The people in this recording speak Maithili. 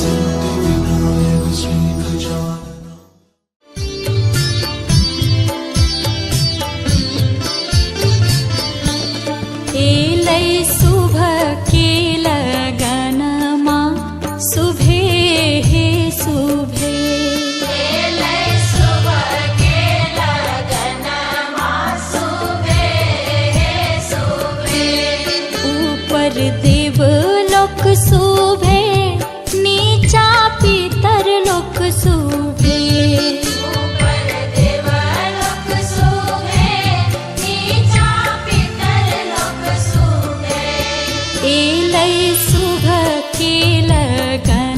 Siddhivinayak Shri Gajanan. एलै शुभ के लगनमा शुभे हे शुभे। एलै शुभ के लगनमा शुभे हे शुभे। ऊपर देवलोक शोभे, नीचा पितर लोक शोभे। ऊपर देवलोक शोभे, नीचा पितर लोक शोभे। एलै शुभ के लगनमा।